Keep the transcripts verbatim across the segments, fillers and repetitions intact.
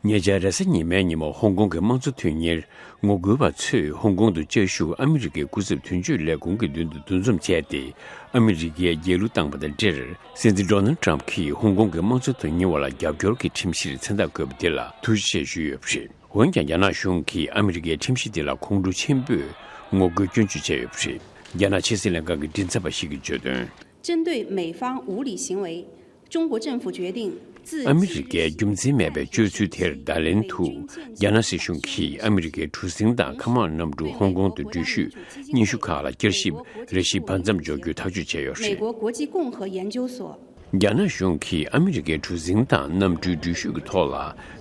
ཉེ་ཆར་རེས་གཟའ་ཉི་མའི་ཉིན་མོ་ཧོང་ཀོང་གི་དམངས་གཙོ་དོན་གཉེར་ངོ་རྒོལ་བ་ཚོས་ཧོང་ཀོང་དུ་བཅའ་བཞུགས་ཨ་མི་རི་ཀའི་སྐུ་ཚབ་དོན་གཅོད་ལས་ཁུངས་ཀྱི་མདུན་དུ་འདུ་འཛོམས་བྱས་ཏེ། ཨ་མི་རི་ཀའི་རྒྱལ་གླུ་བཏང་པ་དང་འབྲེལ། སྲིད་འཛིན་ཌོ་ནལ་ཊམ་གྱིས་ཧོང་ཀོང་གི་དམངས་གཙོ་དོན་གཉེར་བ་ལ་རྒྱབ་སྐྱོར་གྱི་ཁྲིམས་གཞིར་མཚན་རྟགས་བཀོད་པ་དེ་ལ་ཐུགས་རྗེ་ཆེ་ཞུས་ཡོད་པ་རེད། འོན་ཀྱང་། རྒྱ་ནག་གཞུང་གིས་ཨ་མི་རི་ཀའི་ཁྲིམས་གཞི་དེ་ལ་ཁོང་ཁྲོ་ཆེན་པོས་ངོ་རྒོལ་སྐྱོན་བརྗོད་བྱས་ཡོད་པ་རེད། རྒྱ་ནག་ཕྱི་སྲིད་ལྷན་ཁང་གི་མགྲིན་ཚབ་པ་ཞིག་གིས་བརྗོད་དོན། 针对美方无理行为，中国政府决定自 ཨ་མི་རི་ཀའི་རྒྱུ་མཚན་མེད་པའི་སྤྱོད་ཚུལ་དེར་བརྡ་ལན་དུ། རྒྱ་ནག་སྲིད་གཞུང་གིས་ཨ་མི་རི་ཀའི་གྲུ་གཟིངས་དང་མཁའ་དམག་གནམ་གྲུ་ཧོང་ཀོང་དུ་འགྲུལ་བཞུད་སྙན་ཞུ་ཁག་ལ་བསྐྱར་ཞིབ་རེ་ཞིག་བར་མཚམས་འཇོག་རྒྱུའི་ཐག་གཅོད་བྱས་ཡོད་རེད། 美国国际共和研究所 རྒྱ་ནག་གཞུང་གིས་ཨ་མི་རི་ཀའི་གྲུ་གཟིངས་དང་གནམ་གྲུའི་འགྲུལ་བཞུད་ཀྱི་ཐོག་ལ་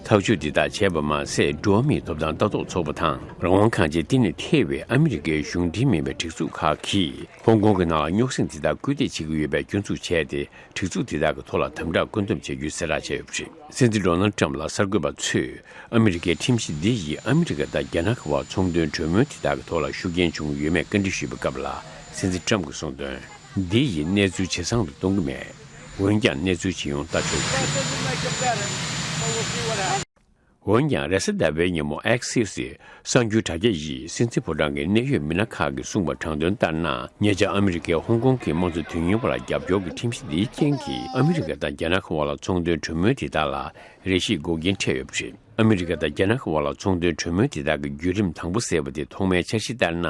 ཐག་གཅོད་འདི་དག་བྱས་པ་མ་ཟད། འགྲོ་བ་མིའི་ཐོབ་ཐང་ལྟ་རྟོག་ཚོགས་པ་དང་རང་དབང་ཁང་ཆེན་བསྟི་གནས་ཐེ་བའི་ཨ་མི་རི་ཀའི་གཞུང་འབྲེལ་མིན་པའི་སྒྲིག་འཛུགས་ཁག་གིས་ཧོང་ཀོང་གི་ནང་ལ་རྙོག་ཟིང་འདི་དག་སྐུལ་འདེད་བྱེད་ཀྱི་ཡོད་པའི་སྐྱོན་འཛུགས་བྱས་ཏེ། སྒྲིག་འཛུགས་འདི་དག་གི་ཐོག་ལ་དམ་དྲག་བཀོད་འདོམས་བྱ་རྒྱུའི་གསལ་བསྒྲགས་བྱས་ཡོད་པ་རེད། སྲིད་འཛིན་ཌོ་ནལ་ཊམ་ལ་གསར་འགོད་པ་ཚོས་ཨ་མི་རི་ཀའི་ཁྲིམས་གཞི་འདི་ཡིས་ཨ་མི་རི་ཀ་དང་རྒྱ་ནག་གི་བར་ཚོང་དོན་གྲོས་མོལ་དེ་དག་གི་ཐོག་ལ་ཤུགས་རྐྱེན་བྱུང་ཡོད་མེད་བཀའ་འདྲི་ཞུས་པའི་སྐབས་ལ། སྲིད་འཛིན་ཊམ་གྱིས་གསུངས་དོན། འདི་ཡིས་གནས་ཚུལ་ཇེ་བཟང་དུ་གཏོང་གི་མེད། འོན་ཀྱང་གནས་ཚུལ་ཇེ་ཡོང་ལྟ་ཆོག་གི་རེད། འོན་ཀྱང་། རེས་གཟའ་ཟླ་བའི་ཉིན་མོ་ཨེག་སི་གསར་འགྱུར་དྲ་རྒྱ་ཡིས་སྲིད་འཛིན་ཕོ་བྲང་གི་གནད་ཡོད་མི་སྣ་ཁག་གིས་གསུངས་པ་དྲང་དོན་ལྟར་ན། ཉེ་ཆར་ཨ་མི་རི་ཀས་ཧོང་ཀོང་གི་དམངས་གཙོ་དོན་གཉེར་བ་ལ་རྒྱབ་སྐྱོར་གྱི་ཁྲིམས་གཞི་འདིའི་རྐྱེན་གྱིས་ཨ་མི་རི་ཀ་དང་རྒྱ་ནག་གི་དབར་ལ་ཚོང་དོན་གྲོས་མོལ་དེ་དག་ལ་རེ་ཞིག་འགོག་རྐྱེན་འཕྲད་ཡོད་པ་རེད། ཨ་མི་རི་ཀ་དང་རྒྱ་ནག་གི་དབར་ལ་ཚོང་དོན་གྲོས་མོལ་དེ་དག་གི་བརྒྱུད་རིམ་དང་པོ་ཟེར་བ་དེ་ཐོག་མའི་འཆར་གཞི་ལྟར་ན།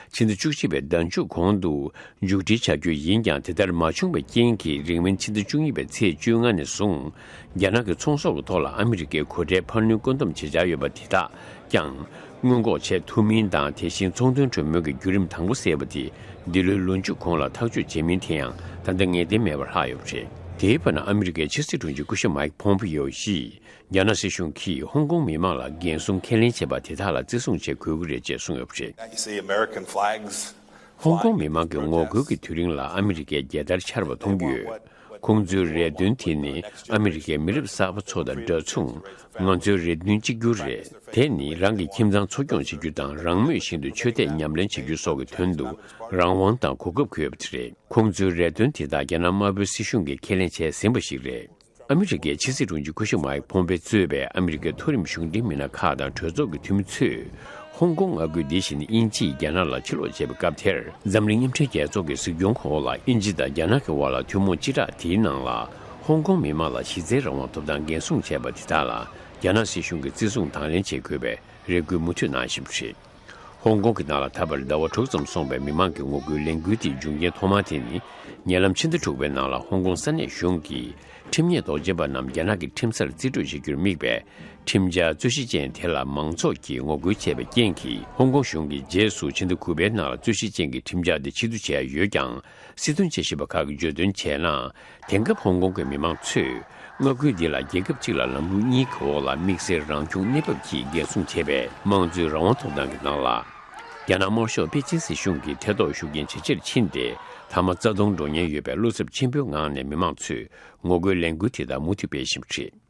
ཕྱི་ཟླ་བཅུ་གཅིག་པའི་ཟླ་མཇུག་གོང་དུ་མཇུག་སྒྲིལ་བྱ་རྒྱུ་ཡིན་ཀྱང་། དེ་ལྟར་མ་བྱུང་བའི་རྐྱེན་གྱིས། རིང་མིན་ཕྱི་ཟླ་བཅུ་གཉིས་པའི་ཚེས་བཅོ་ལྔ་ནས་བཟུང་། རྒྱ་ནག་གི་ཚོང་ཟོག་གི་ཐོག་ལ་ཨ་མི་རི་ཀའི་གོ་ཁྲལ་འཕར་སྣོན་བཀོད་འདོམས་བྱེད་འཆར་ཡོད་པ་དེ་དག་ཀྱང་སྔོན་འགོག་བྱེད་ཐུབ་མིན་དང་། དེ་བཞིན་ཚོང་དོན་གྲོས་མོལ་གྱི་བརྒྱུད་རིམ་དང་པོ་ཟེར་བ་དེ་འདི་ལོའི་ལོ་མཇུག་གོང་ལ་ཐག་གཅོད་བྱེད་མིན་དེ་ཡང་ད་ལྟ་ངེས་གཏན་མེད་པར་ལྷག་ཡོད་པ་རེད། དེའི་བར་ན། ཨ་མི་རི་ཀའི་ཕྱི་སྲིད་དྲུང་ཆེ་སྐུ་ཞབས་མའིག་ཕོམ་པེ་ཡོ་ཡིས། རྒྱ་ནག་སྲིད་གཞུང་གིས་ཧོང་ཀོང་མི་མང་ལ་འགན་སྲུང་ཁས་ལེན་བྱས་པ་དེ་དག་ལ་བརྩི་སྲུང་བྱེད་དགོས་ཀྱི་རེད་ཅེས་གསུངས་ཡོད་པ་རེད། You see American flags ཧོང་ཀོང་མི་མང་གིས་ངོ་རྒོལ་གྱི་དུས་རིང་ལ་ཨ་མི་རི་ཀའི་རྒྱལ་དར་འཕྱར་བ་མཐོང་རྒྱུ་ཡོད། ཁོང་ཚོའི་རེ་འདུན་དེ་ནི་ཨ་མི་རི་ཀའི་མི་རབས་གསར་པ་ཚོ་དང་འདྲ་མཚུངས། ང་ཚོའི་རེ་འདུན་གཅིག་གྱུར་རེད། དེ་ནི་རང་གི་ཁྱིམ་ཚང་འཚོ་སྐྱོང་བྱེད་རྒྱུ་དང་། རང་མོས་བཞིན་དུ་ཆོས་དད་ཉམས་ལེན་བྱེད་རྒྱུ་སོགས་ཀྱི་དོན་དུ་རང་དབང་དང་གོ་སྐབས་དགོས་པ་དེ་རེད། ཁོང་ཚོའི་རེ་འདུན་དེ་དག་རྒྱ་ནག་དམར་པོའི་སྲིད་གཞུང་གིས་ཁས་ལེན་བྱས་ཟིན་པ་ཞིག་རེད། ཨ་མི་རི་ཀའི་ཕྱི་སྲིད་དྲུང་ཆེ་སྐུ་ཞབས་མའིག་ཕོམ་པེ་གཙོས་པའི་ཨ་མི་རི་ཀའི་མཐོ་རིམ་གཞུང་འབྲེལ་མི་སྣ་ཁག་དང་གྲོས་ཚོགས་ཀྱི་འཐུས་མི་ཚོས། ཧོང་ཀོང་མངའ་ཁུལ་འདི་བཞིན་དབྱིན་ཇིས་རྒྱ་ནག་ལ་ཕྱིར་སློག་བྱས་པའི་སྐབས་དེར། འཛམ་གླིང་མཉམ་འབྲེལ་རྒྱལ་ཚོགས་ཀྱི་གཟིགས་སྐྱོང་འོག་ལ་དབྱིན་ཇི་དང་རྒྱ་ནག་གི་དབར་ལ་ཐུན་མོང་སྤྱི་བསྒྲགས་དེའི་ནང་ལ། ཧོང་ཀོང་མི་མང་ལ་གཞི་རྩའི་རང་དབང་ཐོབ་ཐང་འགན་སྲུང་བྱས་པ་དེ་དག་ལ་རྒྱ་ནག་སྲིད་གཞུང་གིས་བརྩི་སྲུང་དང་ལེན་བྱེད་དགོས་པའི་རེ་སྐུལ་མུ་མཐུད་གནང་བཞིན་པ་རེད། ཧོང་ཀོང་གི་ནང་ལ་ད་བར་ཟླ་བ་དྲུག་ཙམ་སོང་བའི་མི་མང་གི་ངོ་རྒོལ་ལས་འགུལ་དེའི་འབྱུང་རྐྱེན་ཐོག་མ་དེ་ནི། ཉེ་ལམ་ཕྱི་ཟླ་དྲུག་པའི་ནང་ལ་ཧོང་ཀོང་ས་གནས་གཞུང་གིས་ཁྲིམས་ཉེས་དོགས་ཅན་པ་རྣམས་རྒྱ་ནག་གི་ཁྲིམས་སར་རྩིས་སྤྲོད་བྱེད་རྒྱུར་དམིགས་པའི་ཁྲིམས་འཆར་རྩོད་གཞི་ཅན་དེ་ལ་མང་ཚོགས་ཀྱིས་ངོ་རྒོལ་བྱས་པའི་རྐྱེན་གྱིས། ཧོང་ཀོང་གཞུང་གིས་རྗེས་སུ་ཕྱི་ཟླ་དགུ་པའི་ནང་ལ་རྩོད་གཞི་ཅན་གྱི་ཁྲིམས་འཆར་དེ་ཕྱིར་བསྡུ་བྱས་ཡོད་ཀྱང་། སྲིད་དོན་དཔྱད་ཞིབ་པ་ཁག་གིས་བརྗོད་དོན་བྱས་ན། དེང་སྐབས་ཧོང་ཀོང་གི་མི་མང་ཚོས། མངའ་ཁུལ་འདི་ལ་རྒྱལ་ཁབ་གཅིག་ལ་ལམ་ལུགས་གཉིས་ཀྱི་འོག་ལ་དམིགས་བསལ་རང་སྐྱོང་གནས་བབ་ཀྱིས་འགན་སྲུང་བྱས་པའི་དམངས་གཙོའི་རང་དབང་ཐོབ་ཐང་གི་ནང་ལ། རྒྱ་ནག་དམར་ཤོག་པེ་ཅིན་སྲིད་གཞུང་གི་ཐེ་གཏོགས་ཤུགས་རྐྱེན་ཇེ་ཆེར་ཕྱིན་ཏེ། མཐའ་མ་རྩ་སྟོང་འགྲོ་ཉེན་ཡོད་པའི་བློ་འཚབ་ཆེན་པོའི་ངང་ནས་མི་མང་ཚོས་ངོ་རྒོལ་ལས་འགུལ་དེ་དག་མུ་མཐུད་སྤེལ་བཞིན་པ་རེད།